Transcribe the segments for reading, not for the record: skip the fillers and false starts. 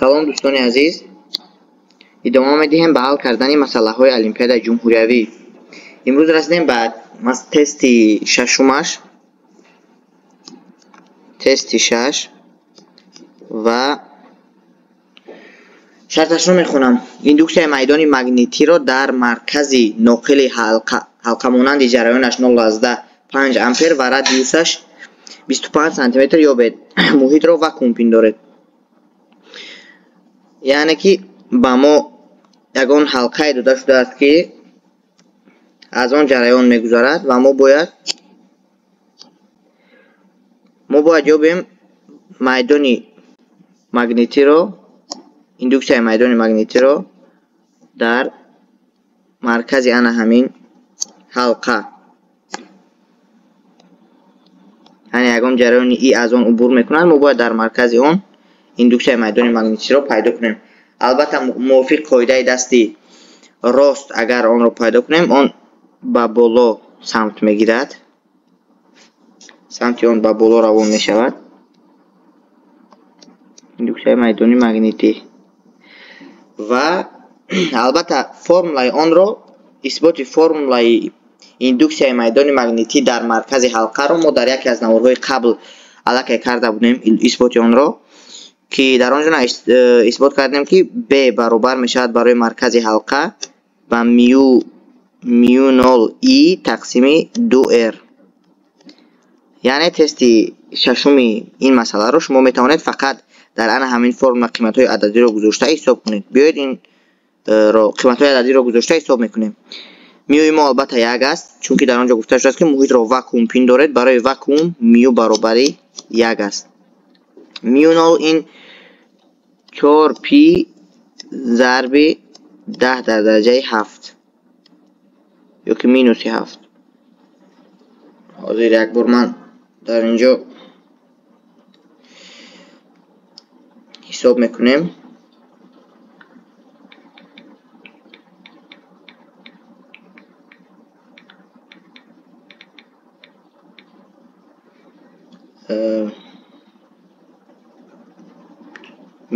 Салом дӯстони азиз. Идома медиҳем ба ҳал кардани масъалаҳои Олимпиадаи ҷумҳуриявӣ. Имрӯз расидем ба тести шашумаш. Тести шаш ва шарташро мехонам. Индуксияи майдони магнитиро дар маркази ноқили ҳалқамонанди ҷараёнаш 0,5 ампер ва радиусаш 25 сантиметр ёбед. Муҳитро вакуум пиндоред. Яъне ки ба мо ягон ҳалқае дода шудааст, ки аз он ҷараён мегузарад ва мо бояд ёбем майдони магнитиро, индуксияи майдони магнитиро дар маркази ана ҳамин ҳалқа. Яъне ягон ҷараёни и аз он убур мекунад, мо бояд дар маркази он индуксияи майдони магнитиро пайдо кунем. Албатта мувофиқ қоидаи дасти рост агар онро пайдо кунем, он ба боло самт мегирад. Самти он ба боло равон мешавад. Индуксияи майдони магнитӣ. Ва албатта формулаи онро, исботи формулаи индуксияи майдони магнитӣ дар маркази ҳалқаро мо дар яке аз наворҳои қабл аллакай карда будем исботи онро, ки дар он ҷо исбот кардем, ки B баробар мешавад барои маркази ҳалқа ба мю нол и тақсими 2r. Яъне тести шашуми ин масъаларо шумо метавонед фақат дар ана ҳамин формула қиматҳои ададиро гузошта ҳисоб кунед. Биёед инро қиматҳои ададиро гузошта ҳисоб мекунем. Мюи мо албатта як аст, чунки дар он ҷо гуфта шудааст, ки муҳитро вакуум пиндоред. Барои вакуум мю баробари як аст. Мю нол ин 4 пи зарби 10 дар дараҷаи 7 ё ки минуси 7. Ҳозир як бор ман дар ин ҷо ҳисоб мекунем.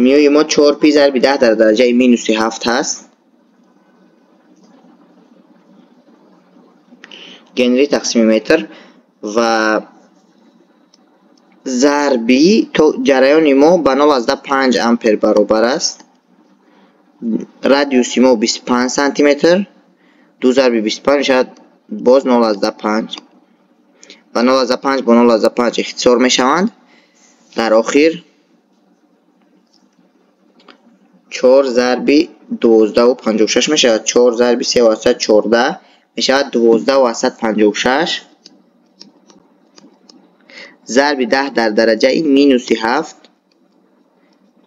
Мюи мо 4 пи зарби 10 дар дараҷаи минуси 7 ҳаст. Генри тақсими метр ва зарби то ҷараёни мо ба 0,5 ампер баробар аст. Радиуси мо 25 сантиметр, 2 зарби 25 мешавад боз 0,5 ва 0,5 бо 0,5 ихтисор мешаванд. Дар охир 4 зарби 12,56 мешавад. 4 зарби 3,14 мешавад 12,56 зарби 10 дар дараҷаи минуси 7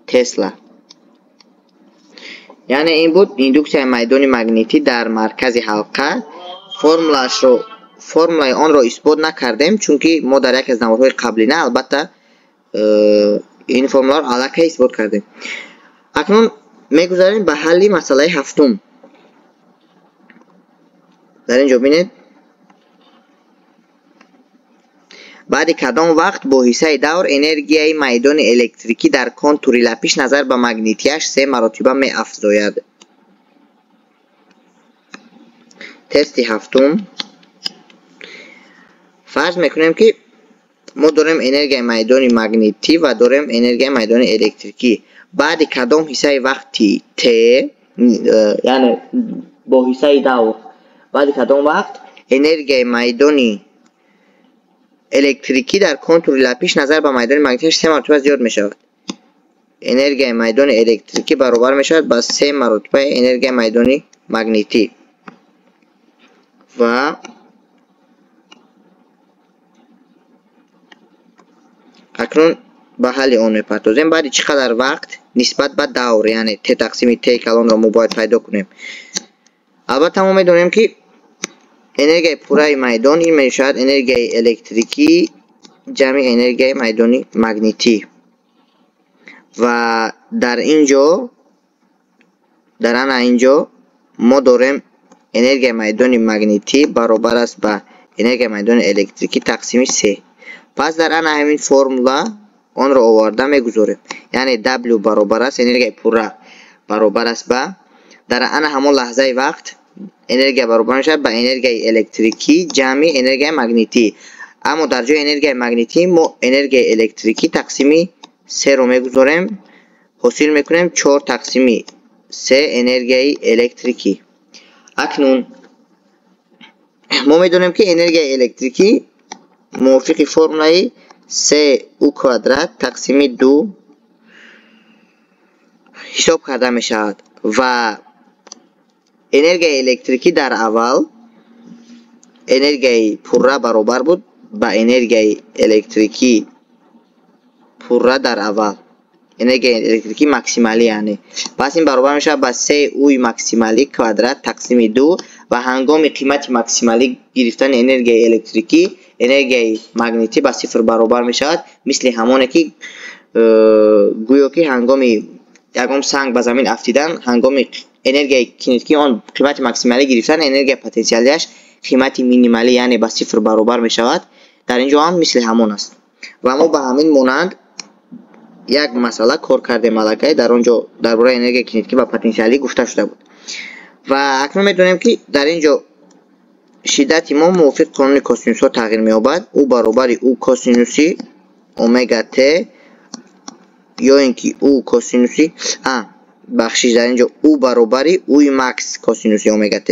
тесла. Яъне ин буд индуксияи майдони магнитӣ дар маркази ҳалқа. Формулаи онро исбот накардем, чунки мо дар яке аз наворҳои қаблина албатта ин формуларо аллакай исбот кардем. Акнун мегузарем ба ҳалли масъалаи ҳафтум. Дар ин ҷо бинед, баъди кадом вақт бо ҳиссаи давр энергияи майдони электрикӣ дар контури лапиш назар ба магнитияш 3 маротиба меафзояд. Тести ҳафтум. Фарз мекунем, ки мо дорем энергияи майдони магнитӣ ва дорем энергияи майдони электрикӣ. Баъди кадом ҳиссаи вақти т, яъне бо ҳиссаи давр, баъди кадом вақт энергияи майдони электрикӣ дар контури лапиш назар ба майдони магнитияш 3 маротиба зиёд мешавад. Энергияи майдони электрикӣ баробар мешавад ба 3 маротиба энергияи майдони магнитӣ. Ва акнун ба ҳалли он мепартозем. Баъди чӣ қадар вақт нисбат ба давр, яъне т тақсими т калонро мо бояд пайдо кунем. Албатта мо медонем, ки энергияи пурраи майдон ин мешавад энергияи электрикӣ ҷамъи энергияи майдони магнитӣ. Ва дар ин ҷо, дар ана ин ҷо мо дорем энергияи майдони магнитӣ баробар аст ба энергияи майдони электрикӣ тақсими 3. Пас дар ана ҳамин формула Онро оварда мегузорем. Яъне W баробар аст, энергияи пурра баробар аст ба дар ана ҳамон лаҳзаи вақт энергия баробар мешавад ба энергияи электрикӣ ҷамъи энергияи магнитӣ. Аммо дар ҷои энергияи магнитӣ мо энергияи электрикӣ тақсими 3-ро мегузорем, ҳосил мекунем 4 тақсими 3 энергияи электрикӣ. Акнун мо медонем, ки энергияи электрикӣ мувофиқи формулаи 3 U квадрат тақсими 2 ҳисоб карда мешавад ва энергияи электрикӣ дар аввал энергияи пурра баробар буд ба энергияи электрикӣ пурра дар аввал, энергияи электрикӣ максималӣ, яъне пас ин баробар мешавад ба 3 U максималӣ квадрат тақсими 2 ва ҳангоми қимати максималӣ гирифтани энергияи электрикӣ энергияи магнитӣ ба 0 баробар мешавад, мисли ҳамоне ки гӯё ки ҳангоми ягон санг ба замин афтидан, ҳангоми энергияи кинетикии он қимати максималӣ гирифтан, энергияи потенсиалиаш қимати минималӣ, яъне ба 0 баробар мешавад. Дар ин ҷо ҳам мисли ҳамон аст. Ва мо ба ҳамин монанд як масъала кор кардем аллакай, дар он ҷо дар бораи энергияи кинетикӣ ва потенсиалӣ гуфта шуда буд. Ва акнун медонем, ки дар ин ҷо шиддати мо мувофиқ қонуни косинусҳо тағйир меёбад. U баробари U косинуси омега т ё ин ки U косинуси бахшиш, дар ин ҷо U баробари U макс косинуси омега т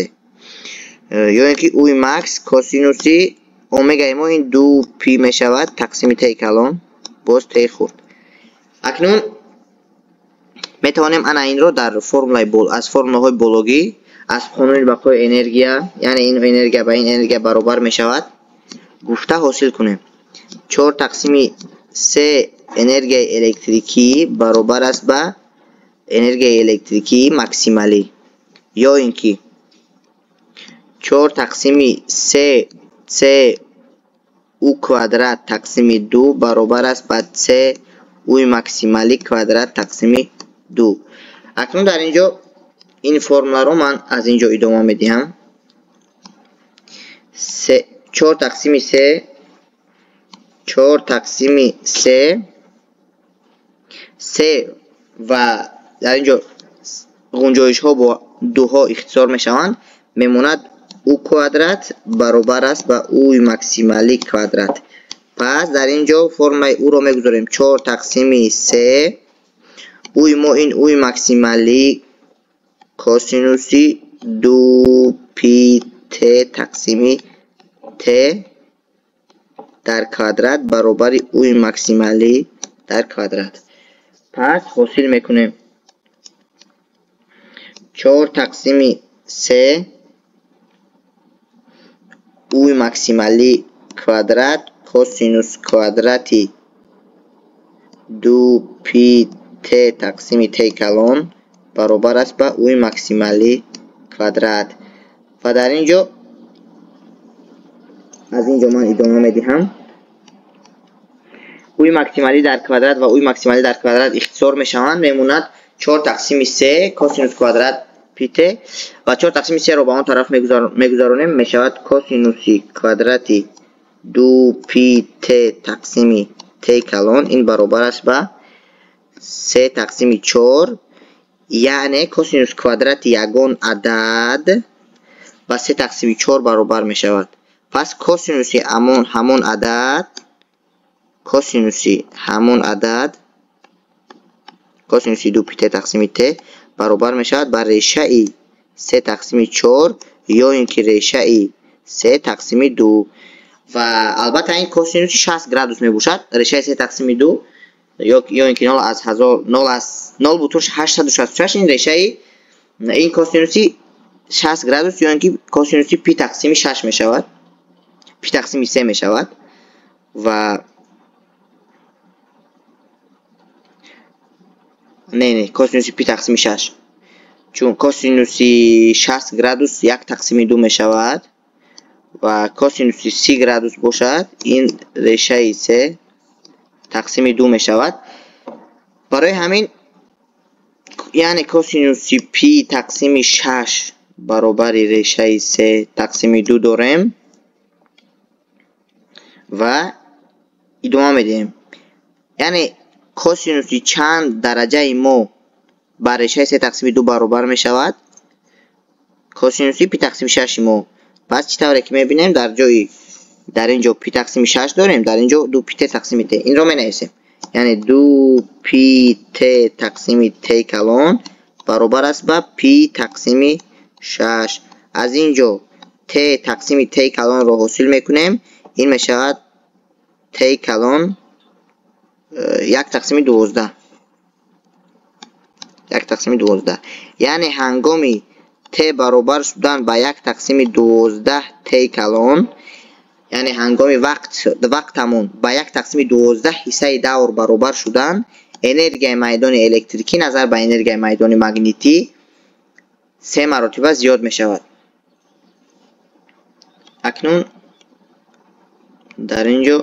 ё ин ки U макс косинуси омегаи мо ин 2 пи мешавад тақсими т калон боз т хурд. Акнун метавонем ана инро дар формулаи аз формулаҳои бологӣ, аз қонуни бақои энергия, яъне ин энергия ба ин энергия баробар мешавад, гуфта ҳосил кунем. 4 тақсими 3 энергияи электрикӣ баробар аст ба энергияи электрикии максималӣ ё ин ки 4 тақсими 3 c u квадрат тақсими 2 баробар аст ба c u максималӣ квадрат тақсими 2. Акнун дар ин ҷо ин формуларо ман аз ин ҷо идома медиҳам. 4 тақсими 3, 4 тақсими 3, 3 ва дар ин ҷо ғунҷоишҳо бо дуҳо ихтисор мешаванд, мемонад u квадрат баробар аст ба u максималӣ квадрат. Пас дар ин ҷо формулаи u-ро мегузорем 4 тақсими 3, u мо ин u максималӣ косинуси 2 пи т тақсими т дар квадрат баробари u максималӣ дар квадрат. Пас ҳосил мекунем 4 тақсими 3 u максималӣ квадрат косинус квадрати 2 пи т тақсими т калон баробар аст ба u максималӣ квадрат. Ва дар ин ҷо аз ин ҷо ман идома медиҳам. U максималӣ дар квадрат ва u максималӣ дар квадрат ихтисор мешаванд, мемонад 4 тақсими 3 косинус квадрат пи т ва 4 тақсими 3-ро ба он тараф мегузаронем, мешавад косинуси квадрати 2 пи т тақсими т калон, ин баробар аст ба 3 тақсими 4, яъне косинус квадрати ягон адад ба 3 тақсими 4 баробар мешавад. Пас косинуси ҳамон адад, косинуси ҳамон адад, косинуси 2 пи т тақсими т баробар мешавад ба решаи 3 тақсими 4 ё ин ки решаи 3 тақсими 2. Ва албатта ин косинуси 60 градус мебошад, решаи 3 тақсими 2 ё ин ки 0 аз 1000 0 аз 0.866, ин решаи ин косинуси 60 градус ё ин ки косинуси пи тақсими 6 мешавад, пи тақсими 3 мешавад. Ва не, косинуси пи тақсими 6, чун косинуси 60 градус 1 тақсими 2 мешавад ва косинуси 30 градус бошад, ин решаи 3 тақсими 2 мешавад. Барои ҳамин яъне косинуси пи тақсими 6 баробари решаи 3 тақсими 2 дорем ва идома медиҳем. Яъне косинуси чанд дараҷаи мо ба решаи се тақсими ду баробар мешавад? Косинуси пи тақсими шаши мо. Пас чӣ тавре ки мебинем, дар ҷои дар ин ҷо пи тақсими шаш дорем, дар ин ҷо ду пи т тақсими т. Инро менависем. Яъне ду пи т тақсими т калон баробар аст ба пи тақсими шаш. Аз ин ҷо т тақсими т калонро ҳосил мекунем. Ин мешавад т калон як тақсими дувоздаҳ. Як тақсими дувоздаҳ. Яъне ҳангоми т баробар шудан ба як тақсими дувоздаҳ т калон, яъне ҳангоми вақтамон ба як тақсими дувоздаҳ ҳиссаи давр баробар шудан, энергияи майдони электрикӣ назар ба энергияи майдони магнитӣ се маротиба зиёд мешавад. Акнун дар ин ҷо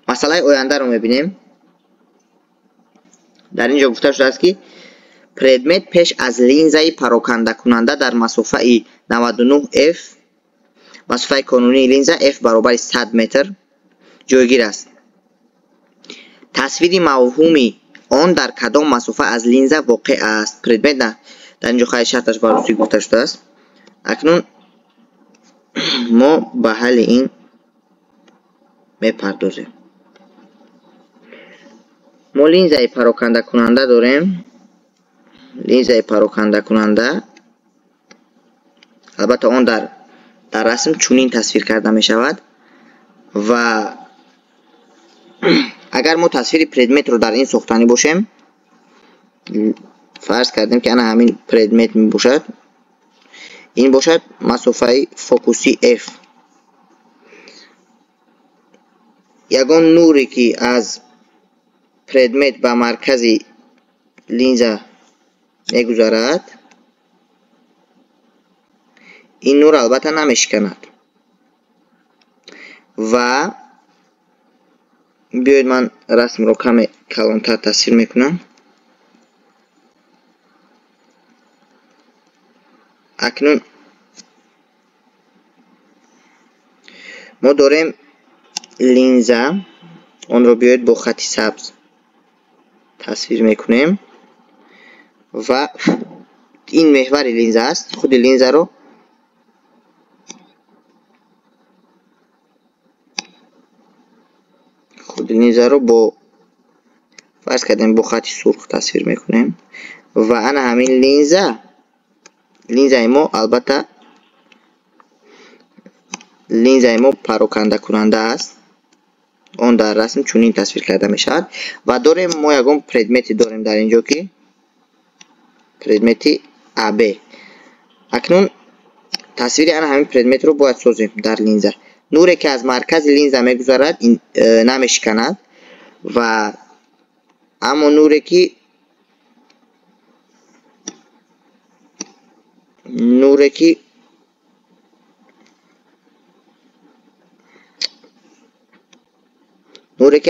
масъалаи ояндаро мебинем. Дар ин ҷо гуфта шудааст, ки предмет пеш аз линзаи парокандакунанда дар масофаи 99 f, масофаи конунии линза f баробари 100 метр ҷойгир аст. Тасвири мавҳуми он дар кадом масофа аз линза воқеъ аст? Предмет на, дар ин ҷо хайр шарташ ба русӣ гуфта шудааст. Акнун мо ба ҳалли ин мепардозем. Мо линзаи парокандакунанда дорем. Линзаи парокандакунанда, албатта он дар расм чунин тасвир карда мешавад ва агар мо тасвири предметро дар ин сохтанӣ бошем, фарз кардем ки ана ҳамин предмет мебошад, ин бошад масофаи фокуси f. Ягон нуре ки аз предмет ба маркази линза мегузарад, ин нур албатта намешиканад. Ва биёед ман расмро каме калонтар тасвир мекунам. Акнун мо дорем линза, онро биёед бо хати сабз тасвир мекунем ва ин меҳвари линза аст. Худи линзаро бо фарз кардем бо хати сурх тасвир мекунем ва ана ҳамин линзаи мо албатта линзаи мо парокандакунанда аст. Он дар расм чунин тасвир карда мешавад ва дорем мо ягон предмети дорем дар ин ҷо ки предмети АБ. Акнун тасвири ана ҳамин предметро бояд созем дар линза. Нуре ки аз маркази линза мегузарад намешиканад ва аммо нуре ки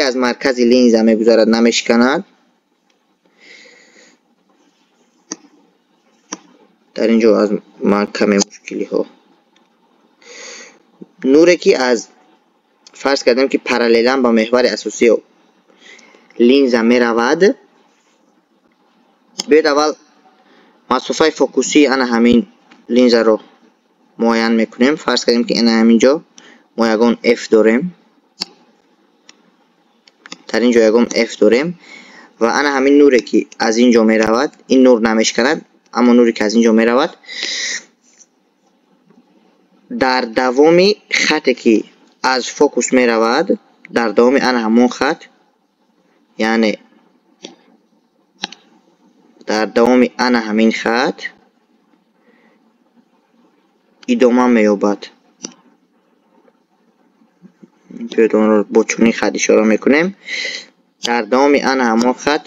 аз маркази линза мегузарад намешиканад. Дар ин ҷо аз ман каме мушкилиҳо. Нуре ки аз фарз кардем ки параллелан ба меҳвари асосии линза меравад, биёед аввал масофаи фокусии ана ҳамин линзаро муайян мекунем. Фарз кардем ки ана ҳамин ҷо мо ягон f дорем. Дар ин ҷо ягон f дорем ва ана ҳамин нуре ки аз ин ҷо меравад, ин нур намешиканад, аммо нуре ки аз ин ҷо меравад дар давоми хате ки аз фокус меравад, дар давоми ана ҳамон хат, яъне дар давоми ана ҳамин хат идома меёбад. Биёед онро бо чунин хат ишора мекунем. Дар давоми ана ҳамон хат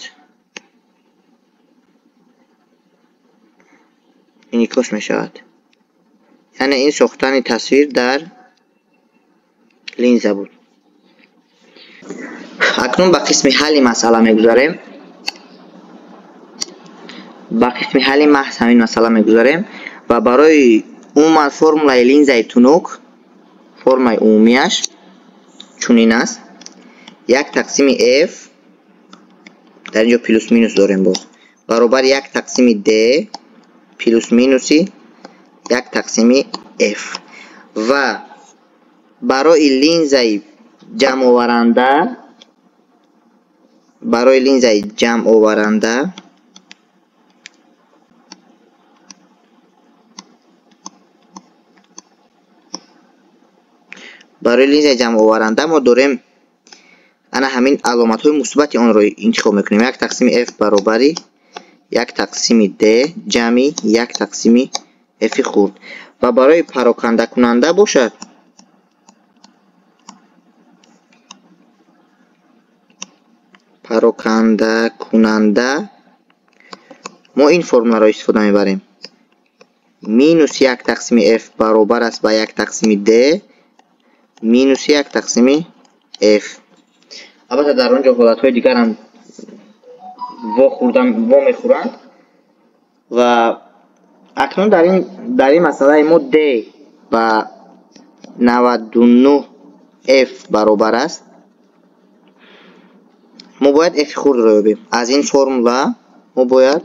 инъикос мешавад. Яъне ин сохтани тасвир дар линза буд. Акнун ба қисми ҳалли масъала мегузарем. Ба қисми ҳалли маҳз ҳамин масъала мегузарем ва барои умуман формулаи линзаи тунук, формулаи умумиаш чунин аст. 1 тақсими F дар инҷо плюс минус дорем, боз баробар 1 тақсими D плюс минуси 1 тақсими F. Ва барои линзаи ҷамъоваранда, барои линзаи ҷамъоваранда мо дорем ана ҳамин аломатҳои мусбати онро интихоб мекунем. 1 тақсими F баробари 1 тақсими D ҷамъи 1 тақсими F хурд. Ва барои парокандакунанда бошад парокандакунанда мо ин формуларо истифода мебарем. Минус 1 тақсими F баробар аст ба 1 тақсими D минус 1 тақсими F. Албатта дар он ҷо ҳолатҳои дигарам во мехӯранд. Ва акнун дар ин масъалаи мо D ба 99 F баробар аст. Мо бояд F хурдро ёбем. Аз ин формула мо бояд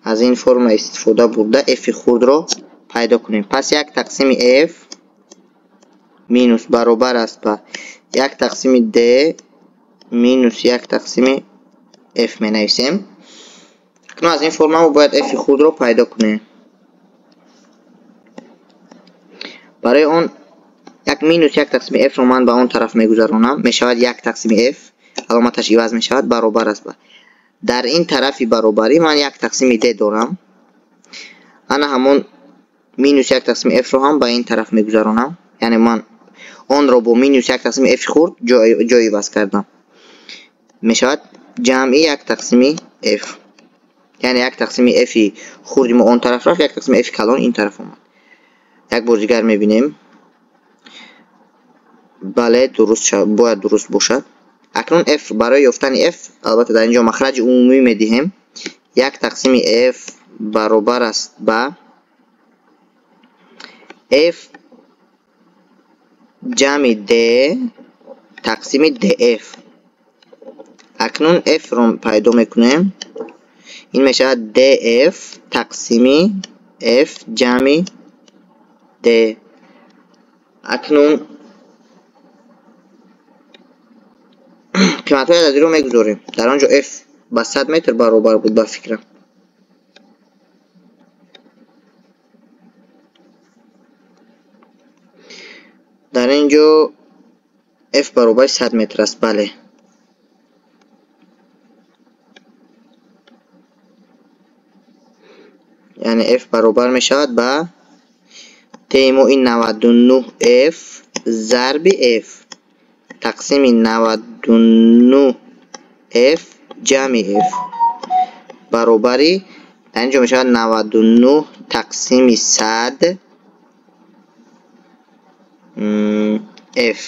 аз ин формула истифода бурда F хурдро пайдо кунем. Пас 1 тақсими F минус баробар аст ба 1 тақсими D минус 1 тақсими F менависем. Акнун аз ин формула мо бояд F хурдро пайдо кунем. Барои он 1 минус 1 тақсими F-ро ман ба он тараф мегузаронам, мешавад 1 тақсими F, аломаташ иваз мешавад, баробар аст ба. Дар ин тарафи баробарӣ ман 1 тақсими D дорам. Ана ҳамон минус 1 тақсими F-ро ҳам ба ин тараф мегузаронам. Яъне ман онро бо минус 1 тақсими F хурд ҷой иваз кардам. Мешавад ҷамъи 1 тақсими F. Яъне 1 тақсими F хурди мо он тараф рафт, 1 тақсими F калон ин тараф омад. Як бор дигар мебинем. Бале, дуруст бояд дуруст бошад. Акнун F барои ёфтани F албатта дар инҷо махраҷи умумӣ медиҳем. 1 тақсими F баробар аст ба F ҷамъи D тақсими DF. Акнун F-ро пайдо мекунем. Ин мешавад DF тақсими F ҷамъи D. Акнун қиматҳои ададиро мегузорем. Дар он ҷо F ба 100 метр баробар буд ба фикрам. Дар ин ҷо F баробари 100 метр аст, бале. Яъне F баробар мешавад ба T мо ин 99 F зарби F тақсими 99 F ҷамъи F баробари дар ин ҷо мешавад 99 тақсими 100 F.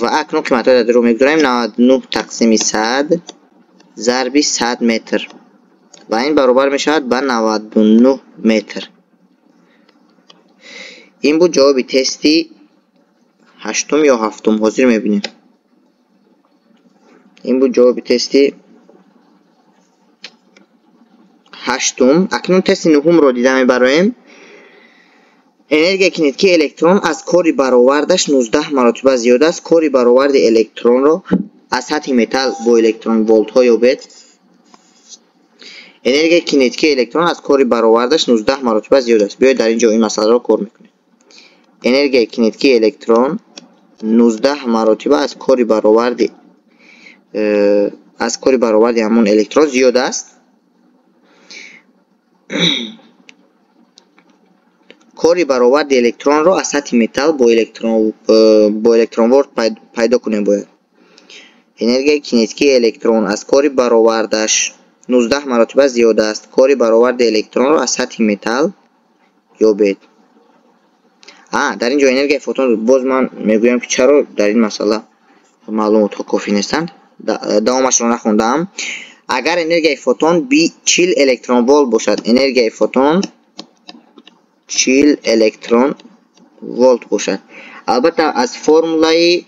Ва акнун қиматҳои ададиро мегузорем. 99 тақсими 100 зарби 100 метр ва ин баробар мешавад ба 99 метр. Ин буд ҷавоби тести 8 ё 7, ҳозир мебинем. Ин буд ҷавоби тести 8. Акнун тести 9-ро дида мебароем. Энергияи кинетикии электрон аз кори баровардаш 19 маротиба зиёд аст. Кори бароварди электронро аз сатҳи металл бо электрон-волтҳо ёбед. Энергияи кинетикии электрон аз кори баровардаш 19 маротиба зиёд аст. Биёед дар ин ҷо ин масъаларо кор мекунем. Энергияи кинетикии электрон 19 маротиба аз кори бароварди ҳамон электрон зиёд аст. Кори бароварди электронро аз сатҳи металл бо электронволт пайдо кунем бояд. Энергияи кинетикии электрон аз кори баровардаш 19 маротиба зиёд аст. Кори бароварди электронро аз сатҳи металл ёбед. Дар ин ҷо энергияи фотон, боз ман мегӯям ки чаро дар ин масъала маълумотҳо кофӣ нестанд. Давомашро нахондаам. Агар энергияи фотон 40 электрон-волт бошад, энергияи фотон 40 электрон-волт бошад. Албатта аз формулаи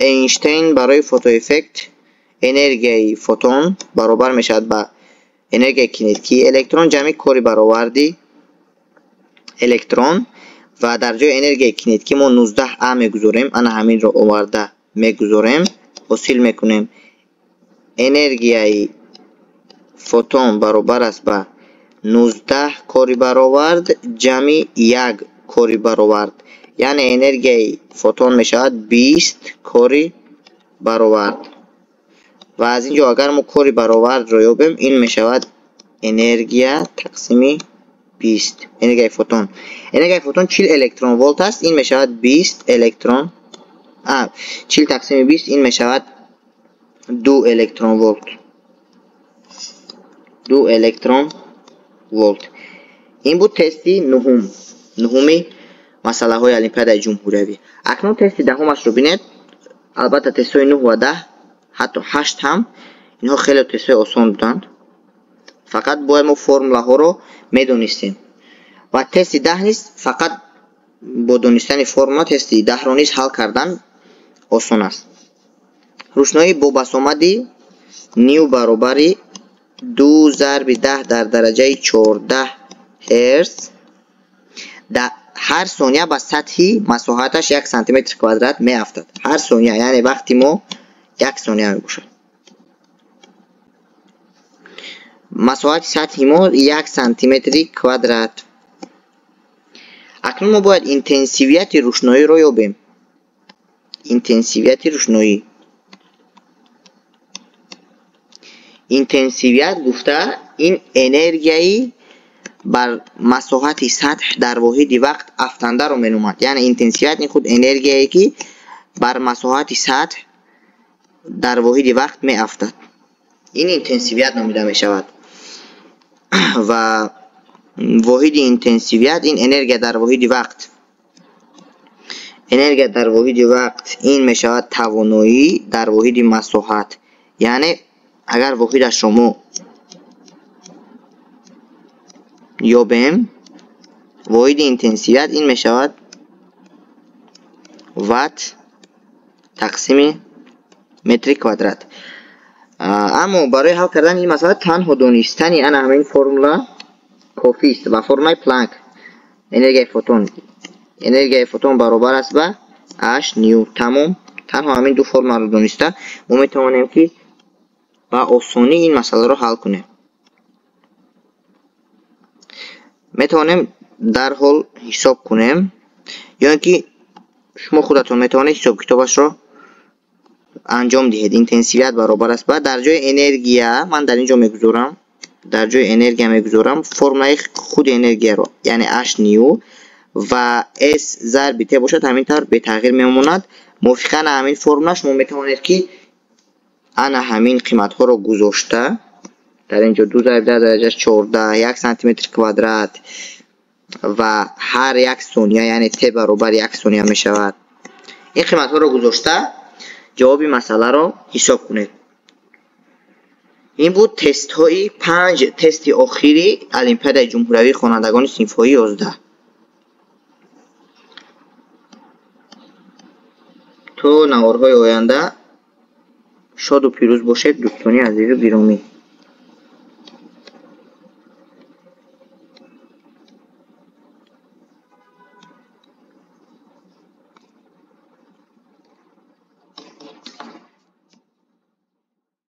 Эйнштейн барои фотоэффект энергияи фотон баробар мешавад ба энергияи кинетикии электрон ҷамъи кори бароварди электрон ва дар ҷои энергияи кинетикӣ мо 19 А мегузорем. Ана ҳаминро оварда мегузорем, ҳосил мекунем энергияи фотон баробар аст ба 19 кори баровард ҷамъи 1 кори баровард. Яъне энергияи фотон мешавад 20 кори баровард. Ва аз ин ҷо агар мо кори баровардро ёбем, ин мешавад энергия тақсими 20, энергияи фотон. Энергияи фотон 40 электрон волт аст, ин мешавад 20 электрон. 40 тақсими 20 ин мешавад 2 электрон волт. 2 электрон волт. Ин буд тести нуҳум, нуҳуми масъалаҳои Олимпиадаи ҷумҳуриявӣ. Акнун тести даҳумашро бинед. Албатта тестҳои 9 ва 10, ҳатто 8 ҳам, инҳо хеле тестҳои осон буданд. Фақат бояд мо формулаҳоро медонистем. Ва тести 10 низ фақат бо донистани формула тести 10-ро низ ҳал кардан осон аст. Рӯшноӣ бо басомади ню баробари 2 зарби 10 дар дараҷаи 14 герц дар ҳар сония ба сатҳи масоҳаташ 1 сантиметр квадрат меафтад. Ҳар сония, яъне вақти мо 1 сония мебошад. Масоҳати сатҳи мо 1 сантиметри квадрат. Акнун мо бояд интенсивияти рӯшноиро ёбем. Интенсивияти рӯшноӣ. Интенсивият гуфта ин энергияи бар масоҳати сатҳ дар воҳиди вақт афтандаро меномад. Яъне интенсивият ин худ энергияе ки бар масоҳати сатҳ дар воҳиди вақт меафтад. Ин интенсивият номида мешавад. Ва воҳиди интенсивият ин энергия дар воҳиди вақт. Энергия дар воҳиди вақт ин мешавад тавоноӣ дар воҳиди масоҳат. Яъне агар воҳидашро мо ёбем, воҳиди интенсивият ин мешавад ватт тақсими метри квадрат. Аммо барои ҳал кардани ин масъала танҳо донистани ана ҳамин формула кофист ва формулаи Планк энергияи фотон. Энергияи фотон баробар аст ба H ню. Тамом. Танҳо ҳамин ду формуларо дониста мо метавонем ки ба осонӣ ин масъаларо ҳал кунем. Метавонем дарҳол ҳисоб кунем ё ин ки шумо худатон метавонед ҳисоб-китобашро анҷом диҳед. Интенсивият баробар аст ба дар ҷои энергия ман дар ин ҷо мегузорам, дар ҷои энергия мегузорам формулаи худи энергияро, яъне H ню ва S зарби T бошад, ҳамин тавр бетағйир мемонад. Мувофиқан ҳамин формула шумо метавонед ки ана ҳамин қиматҳоро гузошта дар ин ҷо 2 зарби 10 дараҷаи 14 1 сантиметр квадрат ва ҳар як сония, яъне T баробар 1 сония мешавад. Ин қиматҳоро гузошта ҷавоби масъаларо ҳисоб кунед. Ин буд тестҳои 5 тести охири Олимпиадаи ҷумҳуриявии хонандагони синфҳои 11. То наворҳои оянда шоду пирӯз бошед, дӯстони азизу гиромӣ.